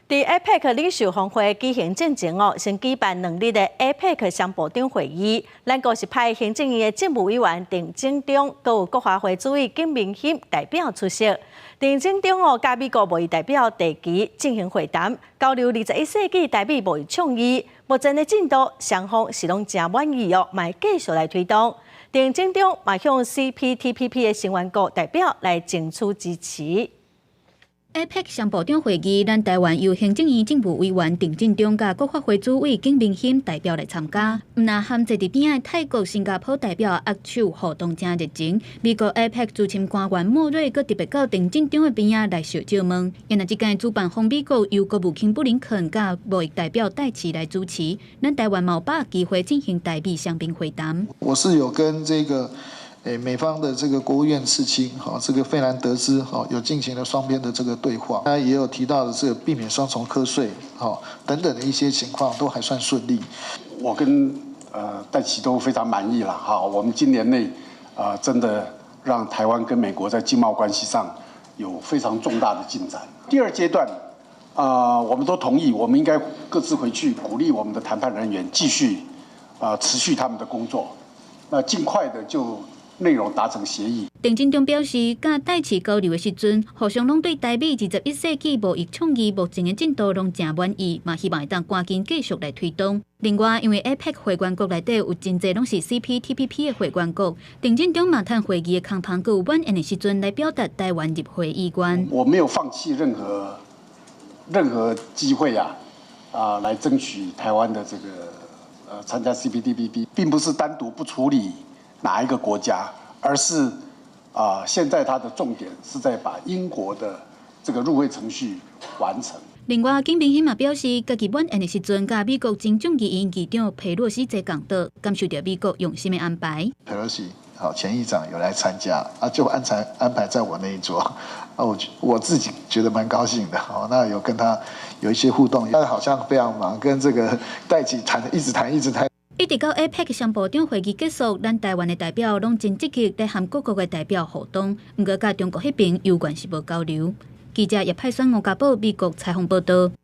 佇 APEC 領袖峰會舉行進前哦，先舉辦2日的 APEC 雙部長會議。咱國是派行政院的政務委員鄭政忠，閣有國發會主委景明欣代表出席。鄭政忠哦，佮美國貿易代表戴琪進行會談，交流21世紀台美貿易倡議。目前的進度，雙方是攏誠滿意哦，嘛會繼續來推動。鄭政忠嘛向 CPTPP 的成員國代表來爭取支持。 APEC 雙部長會議，咱台灣由行政院政務委員鄭政忠佮國發會主委景明欣代表來參加。毋但和坐佇邊仔泰國、新加坡代表握手互動誠熱情。美國 APEC 資深官員莫瑞閣特別到鄭政忠的邊仔來相借問。原來這屆主辦方美國由國務卿布林肯佮貿易代表戴琪來主持，咱台灣嘛有把握機會進行台美雙邊會談。我是有跟這個美方的這個國務院次卿，哈，這個費蘭德茲，哈，有進行了雙邊的這個對話，那也有提到的這個避免雙重課稅，哈，等等的一些情況都還算順利。我跟戴琪都非常滿意了，哈，我們今年內真的讓台灣跟美國在經貿關係上有非常重大的進展。第二階段，我們都同意，我們應該各自回去鼓勵我們的談判人員繼續持續他們的工作，那盡快的就內容達成協議。鄭政忠表示，佮戴琪交流的時陣，互相攏對台美21世紀貿易倡議目前的進度攏誠滿意，嘛希望會當趕緊繼續來推動。另外，因為 APEC 會員國內底有真濟攏是 CPTPP 的會員國，鄭政忠嘛趁會議的空窗閣有晚宴的時陣來表達台灣入會意願。我沒有放棄任何機會啊，來爭取台灣的這個參加 CPTPP，並不是單獨不處理哪一個國家，而是現在它的重點是在把英國的這個入會程序完成。另外，景明欣嘛表示，家己晚宴的時陣，佮美國前眾議院議長佩洛西坐仝桌，感受著美國用心的安排。佩洛西好前議長有來參加，就安排在我那一桌，我自己覺得蠻高興的，好，那有跟他有一些互動，但好像非常忙，跟這個戴琪談，一直談，一直談。一直到 APEC 雙部長會議結束，咱台灣的代表攏真積極咧和各國的代表互動，毋過佮中國彼邊猶原是無交流。記者葉派宣吳家寶美國採訪報道。